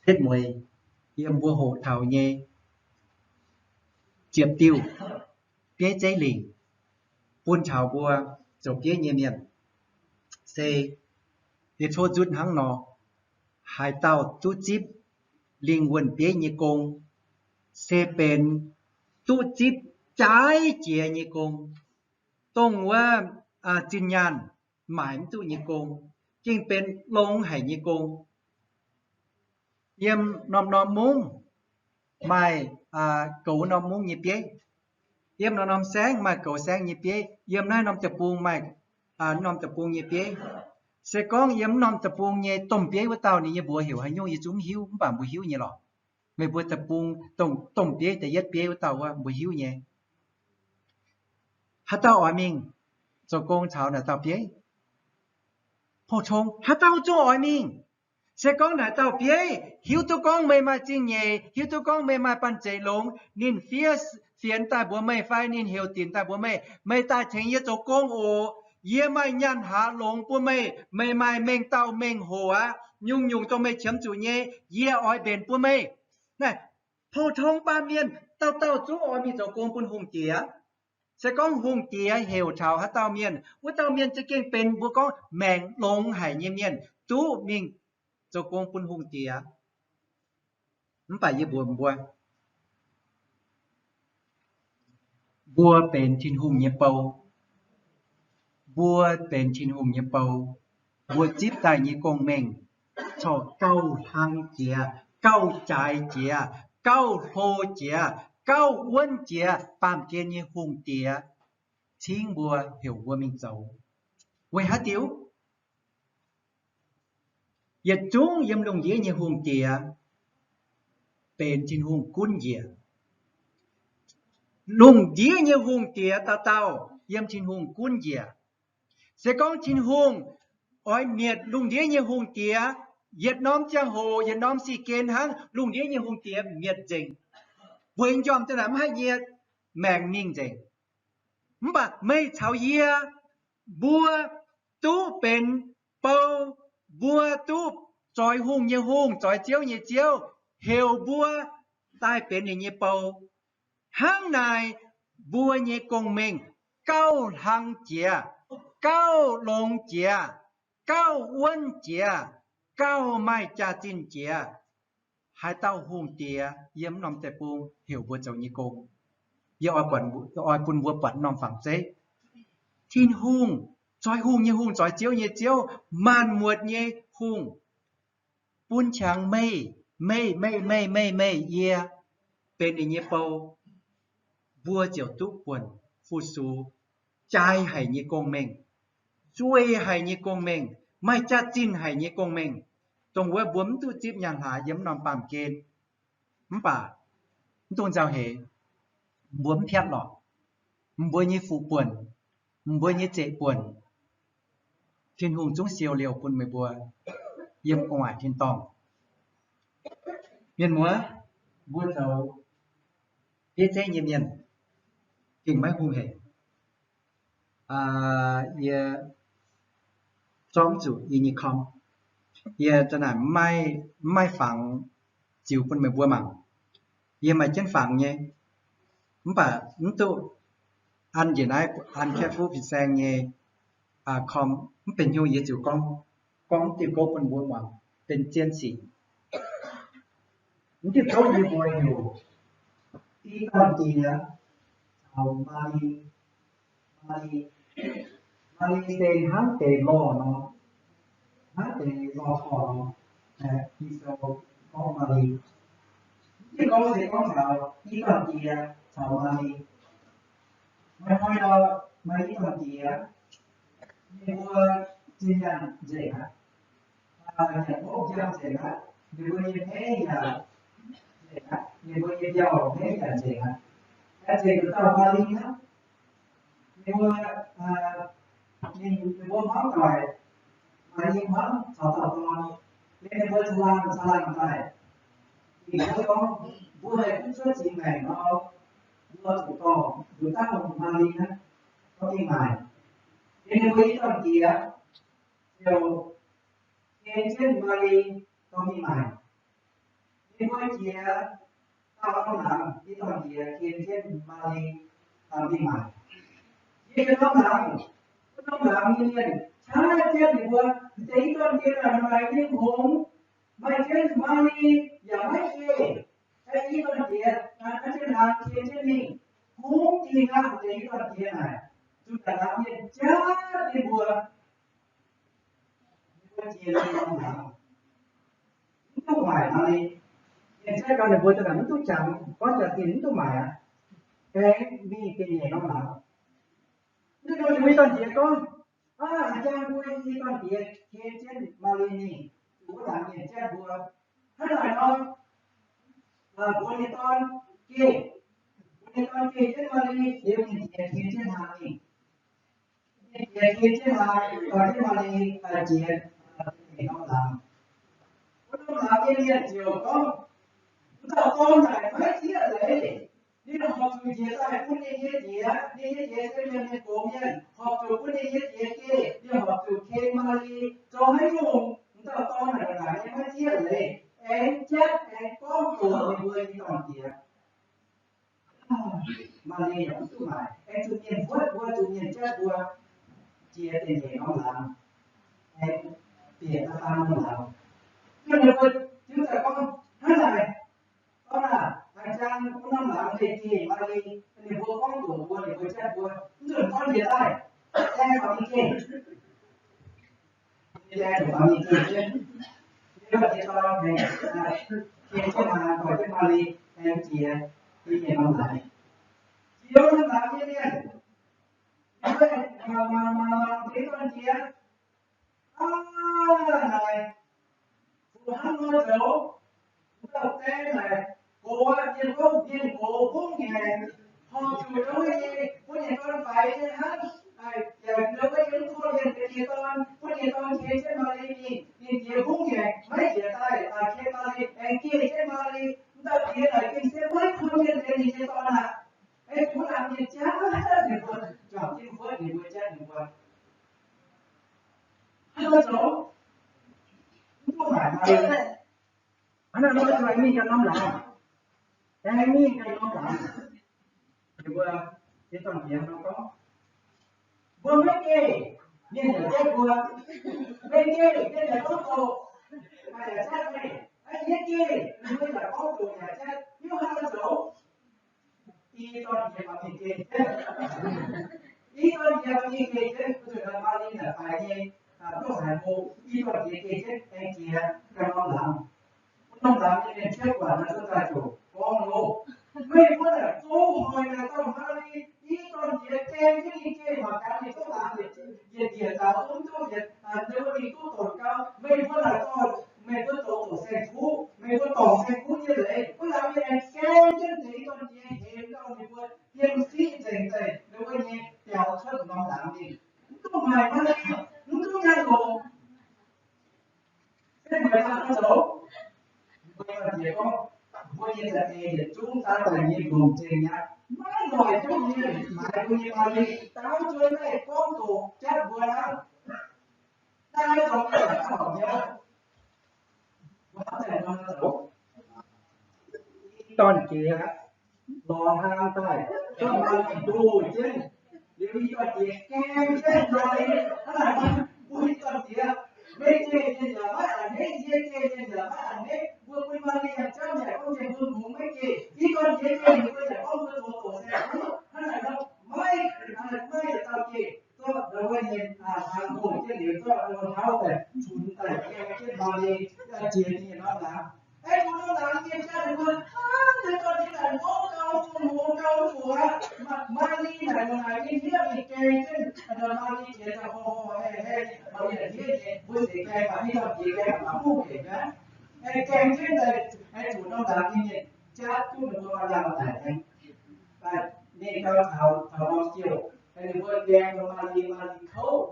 Setv mueiz yiem mbuo hoqc taux nyei ziepc diuh bieiv zeiv lingc bun taux mbuo zoux bieiv nyei mienh, se yie tov nzutv hnangv nor, haaix dauh duqv zipv lingh wuonh bieiv nyei gong, se benx duqv zipv jaaix jiex nyei gong, dongh wuov zinh nyaanh maaic mv duqv nyei gong, gengh benx longx haic nyei gong. Yiem norm-norm mungv maaih goux norm mungv nyei bieiv, yiem norm-norm saengv maaih goux saengv nyei bieiv, yiem naaiv norm deic-bung maaih norm deic-bung nyei bieiv. Se gorngv yiem norm deic-bung nyei domh bieiv wuov dauh ninh nyei mbuox heuc haaix nyungc yie zungv mv hiuv, mv baac mbuo hiuv nyei lorqc. Meih mbuo deic-bung dongh domh bieiv da'yietv bieiv wuov dauh wuov mbuo hiuv nyei. Haaix dauh oix mingh zoux gong caux naaic dauh bieiv? Pou-tong haaix dauh zungv oix mingh. Se gorngv naaic dauh bieiv hiuv duqv gorngv meih maaih zingh nyeic, hiuv duqv gorngv meih maaih banh zeic longx, ninh fiev fienx daaih mbuox meih fai ninh heuc dinc daaih mbuox meih, meih daaih tengx yie zoux gong oc. Yie maaih nyaanh haaz longx bun meih, meih maaih mengh dauh mengh hoc aqv, nyungc-nyungc dongh meih qiemx zuqc nyei, yie oix mbenc bun meih. Naaiv pou-tong baamh mienh dauh dauh zungv oix mingh zoux gong bun hungh diex. Se gorngv hungh diex heuc taux haaix dauh mienh, wuov dauh mienh za'gengh benx mbuo gorngv maengc longx haic nyei mienh, duqv mingh zoux gong bun hungh diex. Mv baac yie mbuox mbuo, mbuo benx Tin-Hungh nyei bou. Mbuo benx Tin-Hungh nyei bou. Mbuo zipv daaih nyei gong-mengh corc gauh hlang jiex, gauh jaaix jiex, gauh hlo jiex, gauh wuonv jiex. Baamh gen nyei hungh diex cingv mbuo, heuc mbuo mingh zoux. Weic haaix diuc? Yietc zungv yiem lungh ndiev nyei hungh diex benx Tin-Hungh gunv njiec. Lungh ndiev nyei hungh diex dauh dauh yiem Tin-Hungh gunv njiec. Se gorngv Tin-Hungh oix mietc lungh ndiev nyei hungh diex, yietc norm ziangh hoc, yietc norm sic gen hnangv, lungh ndiev nyei hungh diex mietc nzengc. Mbuo njormh daaih naaic mv haih nyie maengc mingh nzengc. Mv baac meih caux yie, mbuo duqv benx bou, mbuo duqv zoix hungh nyei Hungh, zoix ziouv nyei Ziouv, heuc mbuo daaih benx ninh nyei bou. Hnangv naaic, mbuo nyei gong-mengh gauh hlang jiex, gauh longx jiex, gauh wuonv jiex, gauh maaih jaax-zinh jiex. Haaix dauh hungh diex yiem norm deic-bung heuc mbuo zoux nyei gong, yie oix bun mbuo buatc norm fangx zeiv. Tin-Hungh, zoix hungh nyei Hungh, zoix ziouv nyei Ziouv, maanc muotc nyei Hungh, bun qangx meih, meih, meih, meih, meih, meih, yie benx ninh nyei bou, mbuo ziouc duqv buonc fu-sux jaaix haic nyei gong-mengh, zueih haic nyei gong-mengh, maaih jaax-zinh haic nyei gong-mengh, dongh wuov mbuo mv duqv zipv nyaanh hlaax yiem norm baamh gen. Mv baac mv dungx nzauh heix, mbuo mv piatv lorqc. Mbuo nyei fuqv buonc, mbuo nyei zeqc buonc, Tin-Hungh zungv siou liouh bun meih mbuo yiem gu'nguaaic tin-dorngh. Mienh muoz, mbuo zoux bieiv zeiv nyei mienh gengh maiv hungh hec. Yie zorqv zuqc yie nyei com, yie za'naaic maiv, maiv fangx ziux bun meih mbuo mangc. Yie maaih jienv fangx nyei, mv baac mv duqv an njiec naaiv an Katv Fuqv fin-saeng nyei com. Mv benx haaix nyungc, yie ziouc gorngv, gorngv diuh gouv bun mbuo muangx, benx zien sic. Mv diuh gouv yie mbuo heuc I Dorn Diex caux Maali. Maali, Maali se hnangv deix lorh nor, hnangv deix lorh torh nor, Ging-Sou gorngv Maali. Mv diuh gouv se gorngv taux I Dorn Diex caux Maali. Maaih hnoi nor, maaih I Dorn Diex, ninh mbuo zinh nyaanh nzengc aqv. Nyanc hopv njang nzengc aqv. Ninh mbuo nyei hmeiv yaac nzengc aqv. Ninh mbuo nyei mbiauh hmeiv yaac nzengc aqv. Yaac nzengc dauh Maali hnangv. Ninh mbuo, ninh, ninh mbuo hmuangv doic, Maali hmuangv caux dauh dorn, ninh mbuo caangh laangh caangh laangh daaih. Ninh mbuo gorngv, mbuo haih duqv cuotv cingx maengc nor, mbuo zuqc dorh nduqc dauh Maali hnangv dorh mingh maaic. Ninh mbuo I Dorn Diex ziouc gen jienv Maali dorh mingh maaic. Ninh mbuo jiex dauh norm laangz, i dorn-diex ken jienv Maa^li mingh maaic. Jiex norm laangz, norm laangz nyei mienh qaqv jienv ninh mbuo, deix i dorn-diex naaic maaih nyei hngongx, maaih jienv Maa^li yaac maiv geh. I dorn-diex naaiv jienv hnaangx ken jienv mingh, kungx dingh aqv. Deix i dorn-diex naaic, zuqc daaih laangz mienh jaav ninh mbuo, ninh mbuo jiex norm laangz, mv duqv maaic Maa^li. Mienh jaav gau ninh mbuo daaih mv duqv jangx, gorngv jaax-zinh mv duqv maaic aqv. Aengx mingh ga'nyiec norm laangz. Mv duqv, ninh mbuo i dorn-diex gorngv, aav, a'jang mbuo i dorn-diex ken jienv Maa^li mingh, zuqc wuov laangz mienh jaav mbuo. Hnangv naaic nor, mbuo nyei dorn geh, mbuo nyei dorn geh jienv Maa^li, liuz ninh diex ken jienv hnaangx mingh. Ninh diex ken jienv hnaangx, dorh jienv Maa^li jiex norm laangz. Wuov norm laangz nyei mienh ziouc gorngv, wuov dauh dorn naaic maiv zieqv leiz. Ninh horpc zuqc njiec daaih bun ninh nyei diex. Ninh nyei diex se mienh, mienh gox mienh, horpc zuqc bun ninh nyei diex geh. Ninh horpc zuqc ken Maa^li. Zoux haaix nyungc wuov dauh dorn naaic maiv zieqv leiz, aengx jatv aengx gorngv doqc ninh mbuo nyei dorn-diex. Maa^li yaac mv duqv maaic, aengx zuqc mienh huotv mbuo, zuqc mienh jatv mbuo, jiex da'nyeic norm laangz, aengx bieqc da'faam norm laangz. Ninh mbuo hiuv daaih gorngv, hnangv naaic, dorn aah, a'jang wuov norm laangz leih geh Maa^li. Ninh mbuo gorngv doqc mbuo, ninh mbuo jatv mbuo, mv nzunc dorn njiec daaih, aengx taux mingh geh. Jiex zuqc faaux mingh geh jienv. Yie mbuo jiex dorn aengx, jiex jienv maaz, doix jienv Maa^li aengx jiex, jiex norm laangz. Jiex norm laangz nyei mienh, yie mbuo aengx mangc mangc mangc mangc deix dorn-diex, aav, naaic, fu hnangv nor zoux, wuov dauh die naaic, gox aqv, mienh gorngv mienh gox hungv nyei, horpc zuqc ndau wuov nyei, bun ninh dorn faix nyei hnangv, yaac ndau wuov nyei mv tov mienh deix jiex dorn, bun ninh dorn ken jienv Maa^li mingh, ninh diex hungv nyei, maiv njiec daaih, ken Maa^li, aengx geh jienv Maa^li. Wuov dauh die naaic gengh se maiv tov mienh deix ninh nyei dorn aqv. Aengx zuqc wuov laangz mienh jatv ninh mbuo, juangc jienv huotv ninh mbuo, jatv ninh mbuo. Hnangv nor zoux, mv duqv maaic Maa^li. Hnangv nor zoux aengx mingh ganh norm laangz, aengx mingh ganh norm laangz. Ninh mbuo, ninh dorn-diex nor gorngv, mbuo maiv geh, mienh yaac jatv mbuo. Meih geh, mienh yaac gorngv doqc, yaac jatv meih. Aa, yie geh, mienh yaac gorngv doqc yaac jatv. Yie hnangv nor zoux. I dorn-diex mingh geh jienv, i dorn-diex mingh geh jienv, zuqc Maa^li naaic faix nyei, duqv haiz hlo, i dorn-diex geh jienv aengx jiex ganh norm laangz. Norm laangz nyei mienh cuotv guangc nor, zuqc daaih ziouc gorngv loh, meih mbuo naaic zouv hoic naaic dauh Maa^li, i dorn-diex gaeng jienv ninh geh mangc gaax, ninh duqv laangz yietc njiec daux zunv duqv yietc, ninh mbuo mingh duqv doqc gau. Meih mbuo naaic dorh, meih mbuo doqc doqc saeng-kuv, meih mbuo dorngc saeng-kuv nyei leiz, wuov laangz mienh aengx gaeng jienv deix i dorn-diex hemx gau ninh mbuo, yiem siqv nzengc daaih ninh mbuo nyei biaux cuotv norm laangz mingh. Mv duqv maaic Maa^li, mv duqv nyaanh longc. Se meih hnangv nor zoux? Mbuo dorn-diex gorngv, mbuo nyei za'eix yietc zungv daaih daaih nyei longc zengc aqv. Maiv noic duqv mienh maaiz mbuo nyei Maa^li. Daaux nzuonx daaih gorngv doqc jatv mbuo hnangv. Naaiv zoux mienh daaih horpc hnyouv. Mbuo hnamv daaih mbuo zoux. Dorn-diex lorz hlang daaih, zorqv Maa^li ndoh jienv, liuz i dorn-diex gaeng jienv Maa^li. Hnangv naaic, mbuo i dorn-diex, meih geh mienh yaac maiv a'hneiv, yie geh mienh yaac maiv a'hneiv. Mbuo bun Maa^li yangh jauv yaac gorngv mienh mbuo hngongx maiv geh. I dorn-diex geh ninh mbuo yaac gorngv mbuo zoux doqc saeng-kuv. Hnangv naaic nor, maiv, maiv yietc dauh geh. Zorqv ndau wuov nyei hlang ndoh jienv liuz, zorqv ndau wuov hlauv daaih cunx daaih gaeng jienv Maa^li, jiex ninh norm laangz. Aengx cunx norm laangz mienh jaa ninh mbuo, aav, deix dorn-diex daaih ngorv gau, fongc hngongx gau, mv muoz aqv. Maa-, Maa^li naaic longc naaic nyei hniev mingh gaeng jienv Maa^li jiex daaih horh horh haeh haeh, Maa^li yaac hniev nyei, mbuo seix gaeng baac mv dauh jiex gaeng baac mv gaengh aqv. Aengx gaeng jienv daaih, aengx cunx norm laangz nyei mienh jaa duqv ninh mbuo maaih laangz daic nyei. Ninh gau taux, taux norm ziouh, ninh mbuo gaeng Maa^li, Maa^li kouv,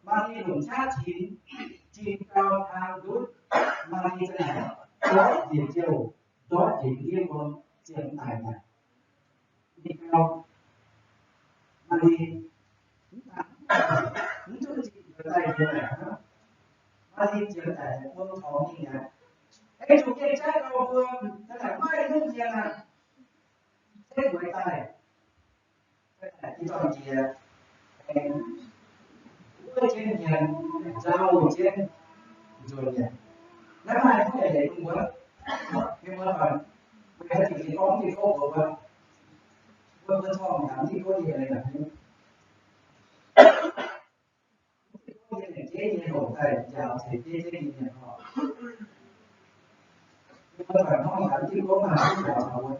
Maa^li longc qaqv tinx, tinx gau hlang ndutv, Maa^li za'naaic ndortv njiec ziouh, ndortv njiec ndiev wuom, ziouh daic mi'aqv. Ninh gau, Maa^li mv duqv zingh daaih njiec daic hnangv. Maa^li ziouh daic wuom torngx mingh mi'aqv. Aengx zuqc mienh jatv gau mbuo, naaic maaih nyungc mienh aqv, setv mueiz daaih, i dorn jiex, aengx wuov jienv mienh, nzauh jienv nzuonx mienh. Naaiv maaih haaix nyungc leiz bun mbuo? Mienh muoz doic, weic haaix diuc ninh gorngv diuh gouv mbuox mbuo, mbuo, mbuo corng naaic diuh gouv nyei leiz naaic, diuh gouv nyei leiz jeiv nyei longc daaih njaaux ceix bieiv jienv nyei mienh oc. Mbuo baac hnangv naaic diuh gouv maaih haaix nyungc njaaux taux mbuo?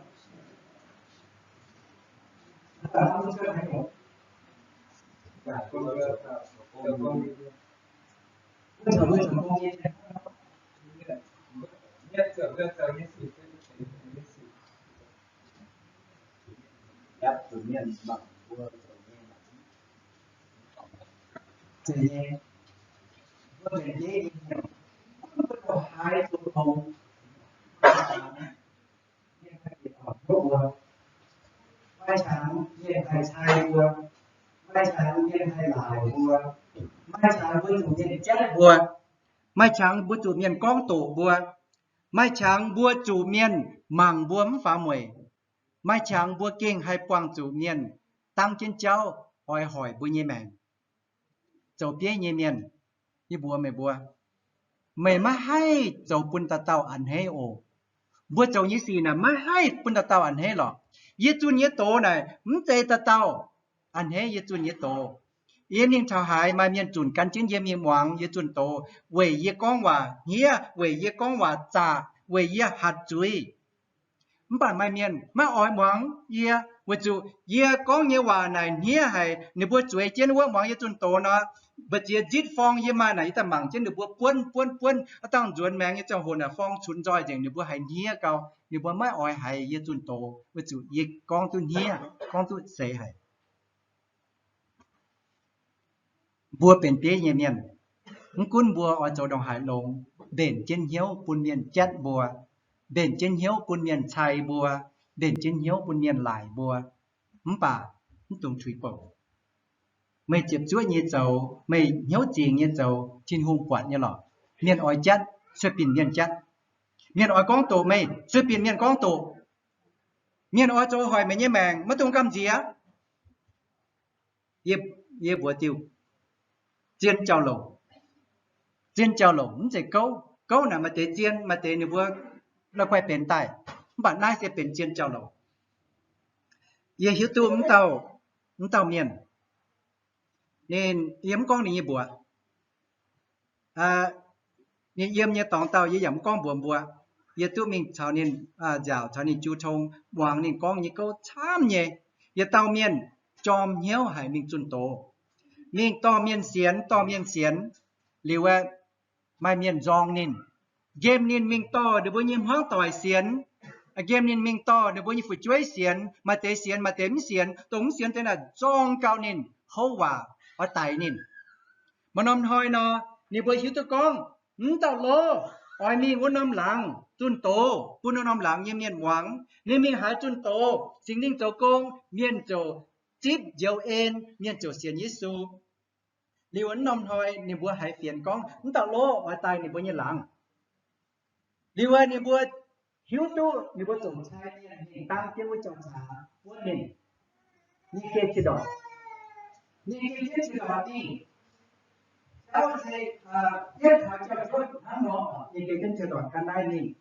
Mbuo baac hnangv mbuo cuotv haaix nyungc? Mbuo caux mbuo zoux gong nyei, zeiz nyei, mbuo benx bieiv nyei mienh, mbuo ndongc haaix zoux longx, mienh haih bieqc taux hnyouv mbuo, maaih qangx mienh haih cai mbuo, maaih qangx mienh haih laaic mbuo, maaih qangx mbuo zuqc mienh jatv mbuo, maaih qangx mbuo zuqc mienh gorngv doqc mbuo, maaih qangx mbuo zuqc mienh mangc mbuo mv faaux mueic, maaih qangx mbuo gengh haih buangh zuqc mienh dangv jienv jauv oix hoic mbuo nyei maengc. Zoux bieiv nyei mienh, yie mbuox meih mbuo, meih maiv haih zoux bun dauh dauh a'hneiv oc. Mbuo zoux nyei sic naaic maiv haih bun dauh dauh a'hneiv lorqc. Yie zunh nyei doz naaic mv zeiz dauh dauh a'hneiv yie zunh nyei doz. Yie mingh taux haaix maaih mienh zunc gan jienv yie mingh muangx yie zunh doz weic yie gorngv waac hniev, weic yie gorngv waac zaqc, weic yie hatc zuiz. Mv baac maaih mienh maiv oix muangx yie, weic zuqc yie gorngv nyei waac naaic hniev haic. Ninh mbuo zueiz jienv wuov muangx yie zunh doz nor, mbu'ziex nzitv forng yie maaih naaic, yie daaih mangc jienv ninh mbuo buonv buonv buonv, aav dangh nzuonx maengx nyei ziangh hoc naaic forng cunx nzoih nzengc, ninh mbuo haiz hniev gau, ninh mbuo maiv oix haiz yie zunh doz, weic zuqc yie gorngv duqv hniev, gorngv duqv seix haic. Mbuo benx bieiv nyei mienh, mv gunv mbuo oix zoux ndongc haaix longx, mbenc jienv hnyouv bun mienh jatv mbuo, mbenc jienv hnyouv bun mienh cai mbuo, mbenc jienv hnyouv bun mienh laaic mbuo, mv baac mv dungx tuix bouc. Meih ziepc zuoqv nyei zoux, meih hnyouv zingx nyei zoux, Tin-Hungh buatc nyei lorqc. Mienh oix jatv, sueih binc mienh jatv. Mienh oix gorngv doqc meih, sueih binc mienh gorngv doqc. Mienh oix zoux hoic meih nyei maengc, maiv dungx gamh nziex. Yie, yie mbuox diuh, zien jauv-louc. Zien jauv-louc mv zeiz gouv. Gouv naaic maaih deix zien, maaih deix ninh mbuo la'guaih benx daaih. Mv baac naaiv se benx zien jauv-louc. Yie hiuv duqv mv dauh, mv dauh mienh, ninh, yie mv gorngv ninh nyei mbuox. Ninh yiem nyei dorngx dauh yie yaac mv gorngv mbuox mbuo. Yie duqv mingh caux ninh nziaauc, caux ninh jiu tong, muangx ninh gorngv nyei gouv camv nyei. Yietc dauh mienh jorm hnyouv haic mingh zunh doz, mingh dorh mienh sienx, dorh mienh sienx. Liuz aeqv, maaih mienh nzorng ninh, nqemh ninh mingh dorh ninh mbuo nyei hmuangv doic sienx, nqemh ninh mingh dorh ninh mbuo nyei fu'jueiv sienx, maaih deix sienx, maaih deix mv sienx. Dongh mv sienx deix naaic nzorng gau ninh, houv waac, oix daix ninh. Maaih norm hnoi nor, ninh mbuo hiuv duqv gorngv, mv dauh lov oix mingh wuov norm laangz zunh doz bun wuov norm laangz nyei mienh muangx. Ninh mingh haaix zunh doz, Singx Lingh zoux gong, mienh ziouc zipv njoux en, mienh ziouc sienx Yesu. Liuz wuov norm hnoi ninh mbuo haiz fienx gorngv mv dauh lov oix daaih ninh mbuo nyei laangz. Liuz wuov ninh mbuo hiuv duqv ninh mbuo zuqc cai mienh mingh dangv jienv wuov jauv-caax buonv ninh. Ninh geh ziex ndorqc, ninh geh jienv ziex ndorqc mingh. Jauv se yietv taux jauv-njuotv hnangv nor, ninh geh jienv ziex ndorqc gan naaiv mingh.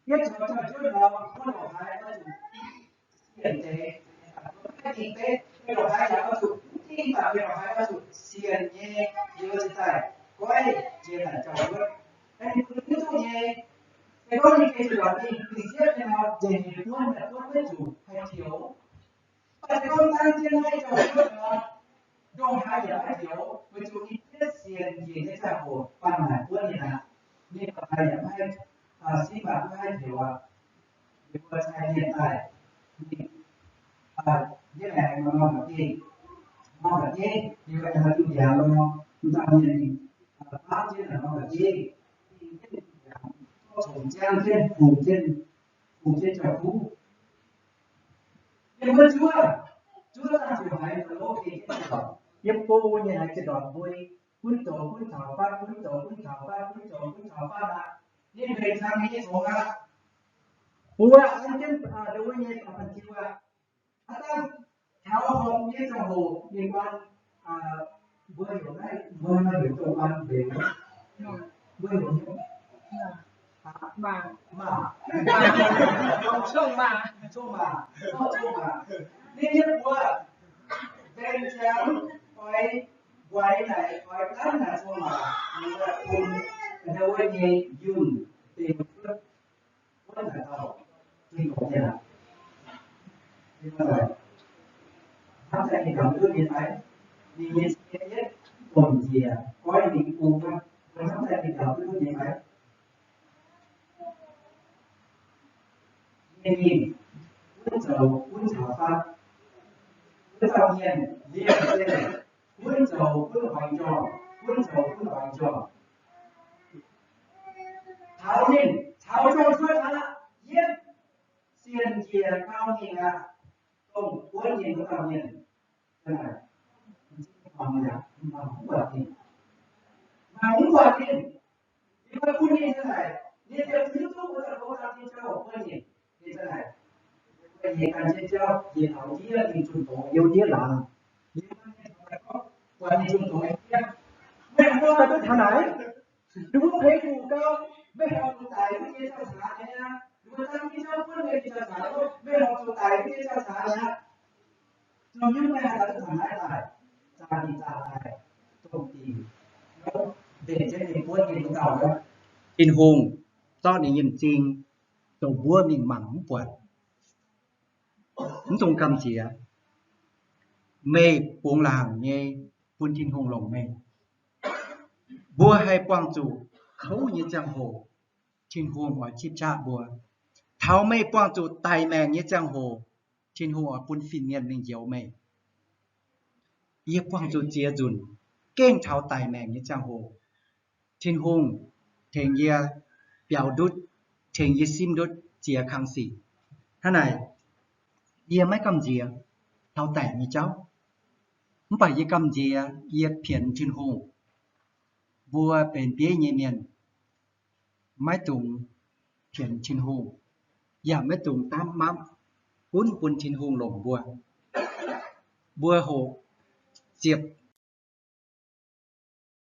Yietv taux jauv-njuotv nor, wuov ndongc haaix oix zuqc sienx deix, maiv dingh beiv. Wuov ndongc haaix yaac oix zuqc mv dingh, mv baac wuov ndongc haaix oix zuqc sienx nyei, liuz cingx daaih goiv jiex naaic jauv-njuotv. Aengx mbuo hiuv duqv nyei, se gorngv ninh geh ziex ndorqc mingh, ninh siepv nyei nor, nzengc nyei buonv, buonv maiv zuqc haih pioux. Mv baac se gorngv dangv jienv naaiv jauv-njuotv nor, ndongc haaix yaac maiv pioux, weic zuqc ninh jienv sienx njiec nyei ziangh hoc baan naaic buonv ninh aqv. Ninh ndongc haaix yaac maiv, singx baac maiv haih pioux aqv. Ninh mbuo cai mienh daaih, ninh, yietv laengz nor, norm ga'gengh, norm ga'gengh, ninh mbuo haaix diuh ndiangx nor, m'dauh mienh ninh, baamv jienv norm ga'gengh, ninh jienv ndiangx, congx ziangv jienv, fungx jienv, fungx jienv jauv-kuv. Ninh mbuo zuov, zuov daaih ziouc haiz lov geh jienv ziepc ndorqc, yiem go nyei haiz ziepc ndorqc mbui, gunv zoux gunv taux fatv, gunv zoux gunv taux fatv, gunv zoux gunv taux fatv aqv. Ninh mbenc caux ninh nyei zongx aqv. Mbuo an jienv ndau wuov nyei ba'ba'njiu aqv. Hnangv dangh taux horpc nyei ziangh hoc ninh mbuo, mbuo heuc naaiv, mbuo heuc dongh wuom mbenc, mbuo heuc maac, maac, maac, maac, maac. Ninh nyei buoz mbenc ziangx oix guaix naaic, oix danv naaic zong waac, ninh bun ndau wuov nyei yunh dingh cuotv wuov naaic dauh Tin-Hungh nyei aqv. Hnamv daaih ninh gaux duqv nyei fai? Ninh nyei ziex yietv domh njiec goiv ninh bung aqv. Hnamv daaih ninh gaux duqv nyei fai? Ninh mingh gunv zoux gunv caux fatv. Wuov dauh mienh liemh zeih gunv zoux gunv oix jorngh, gunv zoux gunv oix jorngh. Taux ninh caux jorngh cuotv aqv, yietv sienx jiex gau mingh aqv, dongh buonv ninh wuov dauh mienh. Mangc yaac mangc mv buatc ninh. Mangc mv buatc ninh. Yie mbuo bun ninh daaih, ninh ziouc hiuv duqv wuov dauh gong zaang nyei jauv bun ninh. Ninh daaih, yie gan jienv jauv, yie taux ndiev ninh zunh doz, yie ndiev laangz. Yie buatc ninh zunh doz ndiev. Meih mbuo duqv taux naaic, ninh mbuo peix fuc gau, meih horpc zuqc daic wuov nyei jauv-caax mi'aqv. Ninh mbuo dangv jienv jauv buonv meih nyei jauv-caax, meih horpc zuqc daic wuov nyei jauv-caax mi'aqv. Zuqc nyungc meih haih duqv taux naaiv daaih, zaah ninh zaah daaih, dongh dingc, mbenc jienv ninh buonv ninh wuov dauh wuov. Tin-Hungh zorqv ninh nyei m'zing zoux mbuov mingh mangc mv buatc. Mv dungx gamh nziex. Meih bungx laangc nyei bun Tin-Hungh longc meih. Mbuo haih buangh zuqc kouv nyei ziangh hoc, Tin-Hungh oix zipv qaqv mbuo. Taux meih buangh zuqc daic maengc nyei ziangh hoc, Tin-Hungh oix bun fin-mienh mingh njoux meih. Yie buangh zuqc ziex nzunc, gengh taux daic maengc nyei ziangh hoc, Tin-Hungh tengx yie biaux ndutv, tengx yie simv ndutv ziex kang sic. Hnangv naaic, yie maiv gamh nziex taux daic nyei jauv. Mv baac yie gamh nziex yie pienx Tin-Hungh. Mbuo benx bieiv nyei mienh, maiv dungx pienx Tin-Hungh, yaac maiv dungx daapv mapv gunv bun Tin-Hungh longc mbuo. Mbuo hoqc ziepc